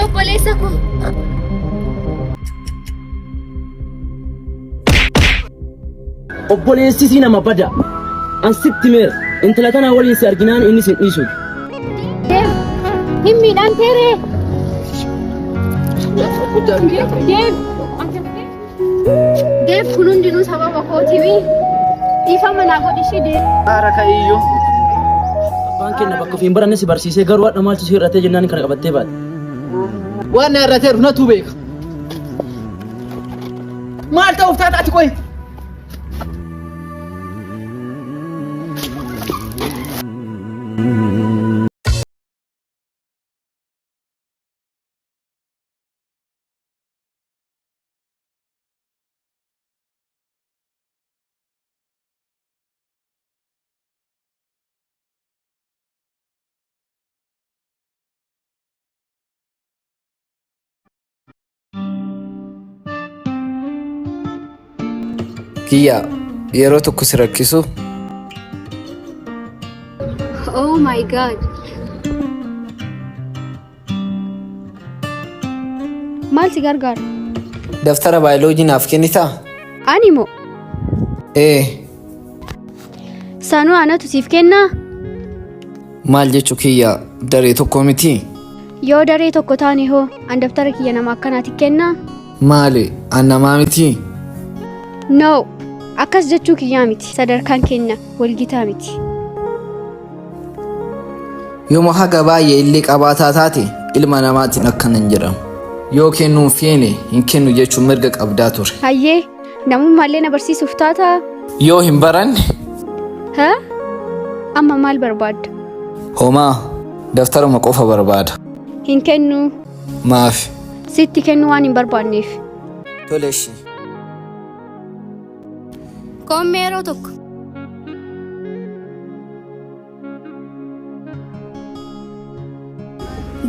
Obboleessa koo. Obboleessi sii nama bada. An sitti meera. Intala tanaa waliin si arginaan inni sin dhiisu. Deem. Hin miidhaan teeree. Deem. Deef kun hundinuu sababa kootiimi. Dhiifama naa godhi ishii deef. Haara ka'iyyuu. Abbaan keenya bakka ofiin baranne si barsiisee garuu hadha maaltu si hir'atee jennaan kana qabattee baate. Waan na irrateeru natu beeka. Maal ta'uuf taata ati qoyi? Kiyya yeroo tokko si rakkisu Oh my god. Maal si gargaara? Daftara baayoloojii naaf kennitaa? Ani moo? Ee, Sanuu anatu siif kennaa? Maal jechu kiyya daree tokko miti? Yoo daree tokko taane hoo an daftara kiyya nama akkanaati kennaa? Maali an namaa miti? No, akkas jechuu kiyyaa miti. Sadarkaan keenya walgitaa miti. Yooma haga baay'ee illee qabaataa taate ilma namaatiin akkana hin jedhamu. Yoo kennuu hin feene hin kennu jechuun mirga qabdaa ture. Hayyee, namummaallee na barsiisuuf taataa? Yoo hin baranne Ha? Amma maal barbaadda? Homaa daftaruma qofa barbaada. Hin kennu. Maaf? Sitti kennuu waan hin barbaanneef. Tole ishii. Koommee yeroo tokko.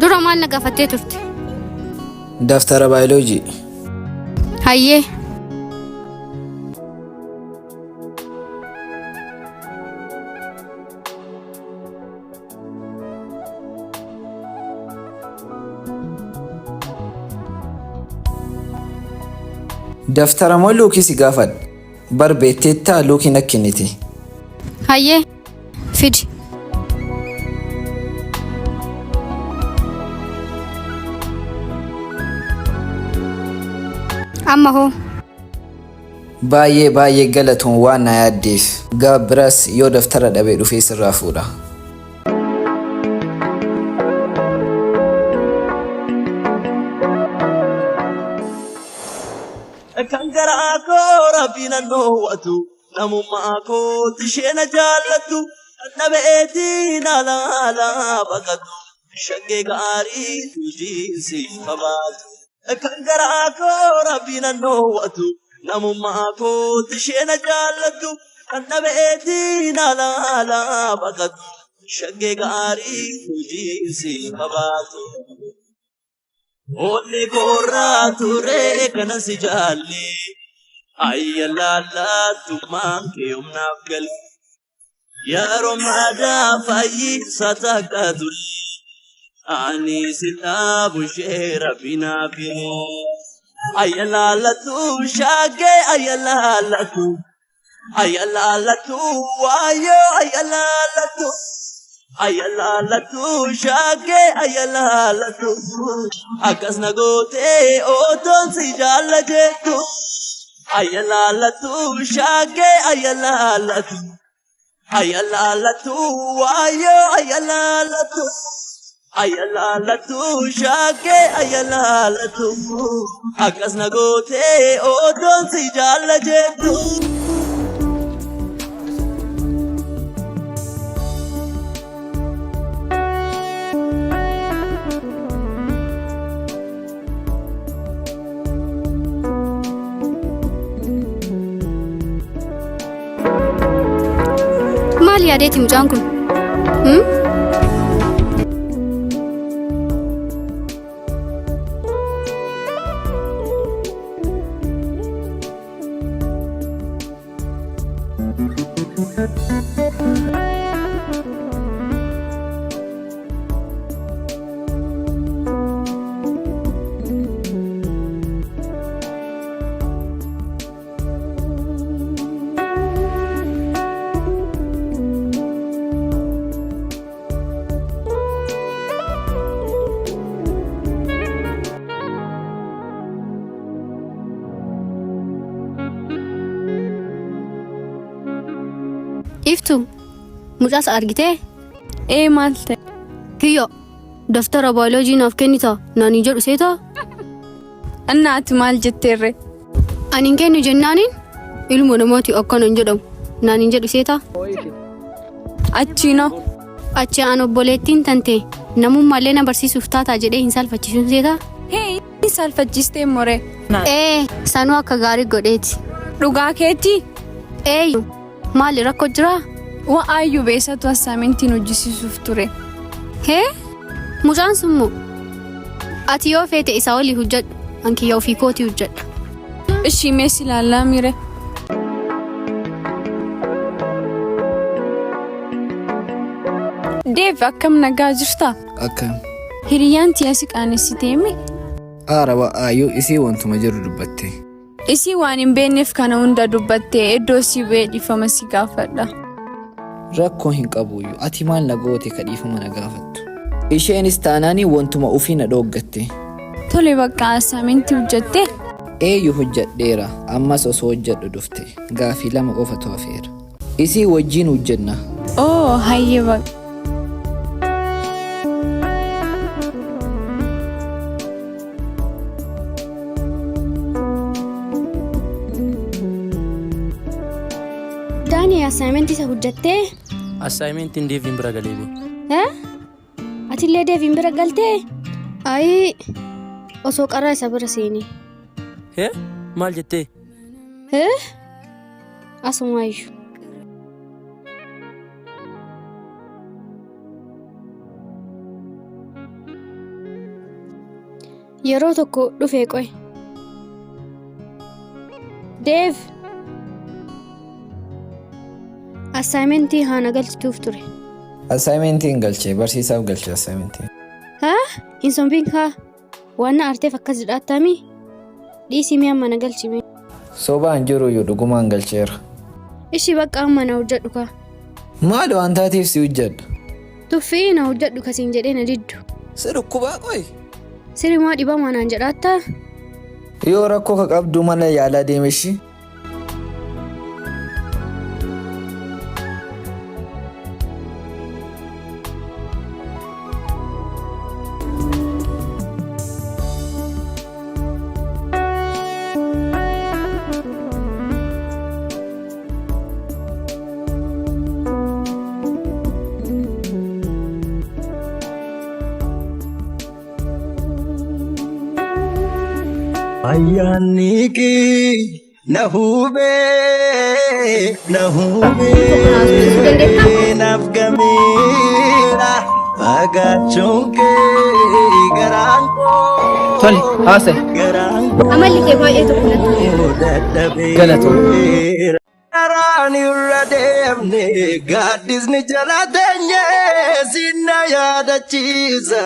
Dura maal na gaafattee turte? Daftara baayoloojii. Hayyee. Daftara moo luukii si gaafadha? Bar beekteettaa luukii na kennite. Hayyee. Fidi. Amma hoo? Baay'ee baay'ee galatoom waan na yaaddeef. Gaaf biraas yoo daftara dhabe dhufee sirraa fuudha. Kan garaa koo rabbiin an dhoowwatu namummaa kootti ishee na jaallattu dhabeetiin ala ala baqattu shaggee gaarii tujiinsi qabaatu. Kan garaa koo rabbiin an dhoowwatu namummaa kootti ishee na jaallattu kan dhabeetiin ala ala baqattu shaggee gaarii tujiinsi qabaatu. Onni koorraa ture kana si jaalle ayya laallattummaan kee humnaaf gale yeroo maadaa fayyisa takka ture ani si dhaabu ishee rabbi naaf yeroo ayya laallattu shaggee ayya laallattu Ayalaalatu waayo ayalaalatu ayalaalatu shaakee ayalaalatu akkas na gootee otoon si jaalla jettu ayalaalatu shaakee ayalaalatu ayalaalatu waayo ayalaalatu ayalaalatu shaakee ayalaalatu akkas na gootee otoon si jaalla jettu. Maal yaadeeti mucaan kun? Hmm? Biiftuu mucaasa argitee? Ee maal ta'e? Kiyyo daftara baayoloojii naaf kennita naan hin jedhu seetaa? Anna ati maal jetteerre? Ani hin kennu jennaaniin ilma namaati akkana hin jedhamu naan hin jedhu seetaa? Achiinoo. Achi aan obboleettiin tante namummaallee na barsiisuuf taataa jedhee hin saalfachiisuun seetaa? Hee inni saalfachiistee more. Ee sanuu akka gaarii godheeti. Dhugaa keetii? Eeyyu maali rakkoo jiraa? Wa'aayyuu beesatu assaamintiin hojjisiisuuf ture. Hee mucaan sun moo? Ati yoo feete isaa olii hojjedhu an kiyya ofii kootii hojjedha. Ishii mees ilaallaa mire. Deev akkam nagaa jirtaa? Akkam. Hiriyyaan tiya si qaanessiteemi? Aara wa'aayyuu isii wantuma jiru dubbatte. Isii waan hin beekneef kana hunda dubbatte iddoo si bu'ee dhiifama si gaafadha. Rakkoo hin qabuyyuu ati maal na goote ka dhiifama na gaafattu. Isheenis taanaanii wantuma ufii na dhooggatte. Tole bakka assaamintii hojjatte? Eeyyu hojjadheera ammas osoo hojjadhu dhufte gaafii lama qofatu hafeera. Isii wajjiin hojjenna. Oo hayyee bakka. Daanii assaayimentii isa hojjattee? Assaayimentiin Deeviin bira galee bee. Hee? Atillee Deeviin bira galtee? Ayii osoo qaraa isa bira seenee. Hee? Maal jettee? Hee? Asumaayyuu. Yeroo tokko dhufee qoy. Deev! Assaayimentii haana galchituuf ture. Assaayimentiin galche barsiisaaf galche assaayimentii. Haa? Hin sombiin kaa. Waan na aarteef akkas jedhaattaami? Dhiisii mee amma na galchi mee. Sobaan jiruyyuu dhugumaan galcheera. Ishi bakka amma na hojjedhu kaa. Maali waan taateef si hojjedha? Tuffii na hojjedhu kasiin jedhee na diddu. Si dhukkubaa qoy. Sirimaa dhibamaa naan jedhaattaa? Yoo rakkoo ka qabdu mana yaalaa deemeshi. Ayyaanni kee na hubee na hubee naaf gameera fagaachuun kee garaan koo Tole, haasa'e. garaan Amalli kee baay'ee tokko natti koo dadhabee. Galatoom. Karaan irra deemne gaaddisni jala teenye sinna yaadachiisa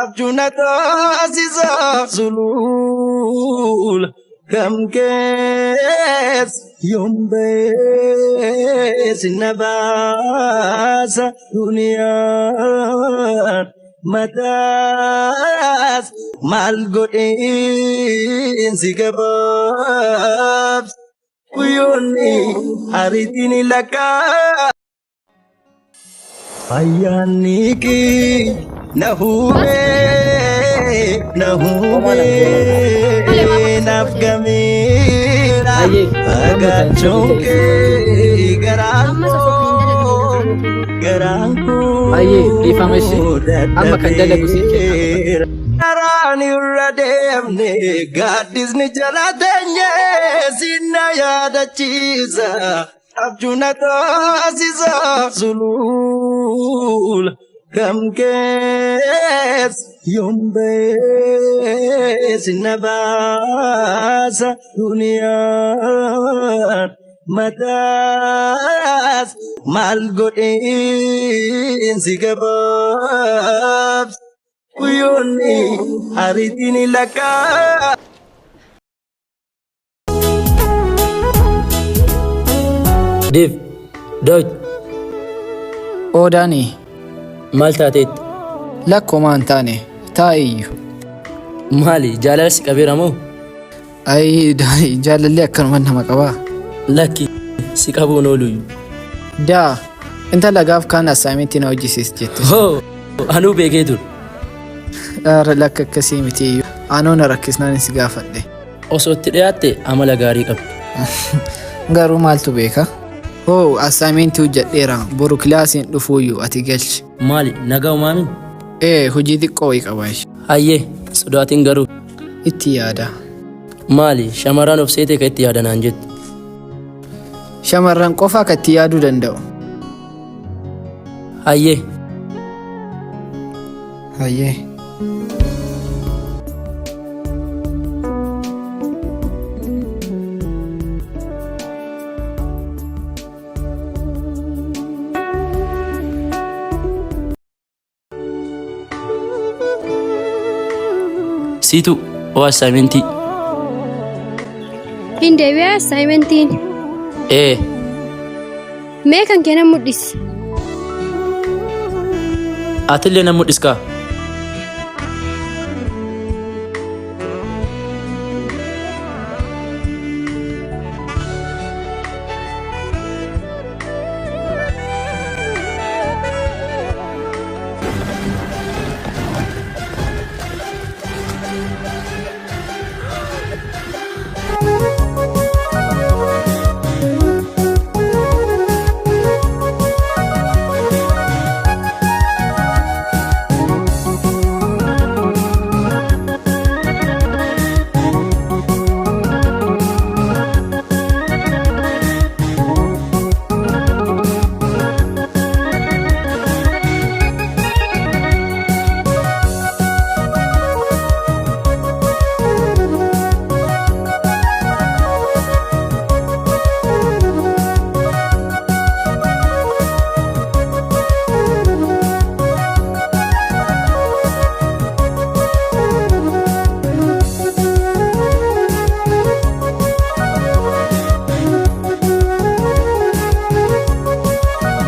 abjuu na taasisa sulula kam keessa yoom ba'ee sinna baasa duniyaan mataas maal godheen si gabaabsa. Guyyoonni ariitiin lakkaa. Ayyaanni kee na hubee na hubee naaf gameera. Hayyee, Fagaachuun kee garaan Ammas osoo kan hin koo dalagne garaan Hayyee, dhiifama ishee. koo Amma kan dalagu siif kenna. dadhabeera. Karaan irra deemne gaaddisni jala teenye sinna yaadachiisa abjuu na taasisa sulula kam keessa yoom ba'ee sinna baasa duniyaan mataas maal godheen si gabaabsa. Guyyoonni ariitiin lakkaa. Deev, Daawit, Oodaanii maal taateetti? lakkoo hin taane taa'eeyyu. Maali jaalala si qabeera moo? Ayii Daanii jaalalli akkanuma nama qabaa. Lakki si qabuun ooluyyuu. Daa, intala gaaf kaan assaayimentii na hojjisiis jette. Hoo, anuu beekee ture. Dhaara lakka akkasii miti iyyuu. Anoo na rakkisnaan si gaafadhe. Osoo itti dhiyaatte amala gaarii qabdi. Garuu maaltu beeka? Hoo, assaayimentii hojjedheera. Boru kilaasiin dhufuuyyuu ati galchi. Maali nagaa uumaamin? Ee, hojii xiqqoo wayii qaba ishee. Hayyee sodaatiin garuu. Itti yaada. Maali shamarran of seetee kan itti yaadanaan jettu? Shamarran qofa akka itti yaaduu danda'u. Hayyee. Hayyee. Siitu oo assaayimentii. Hin deebi'ee assaayimentiin. Ee. Mee kan kee nan mul'isi. Atillee nan mul'iskaa.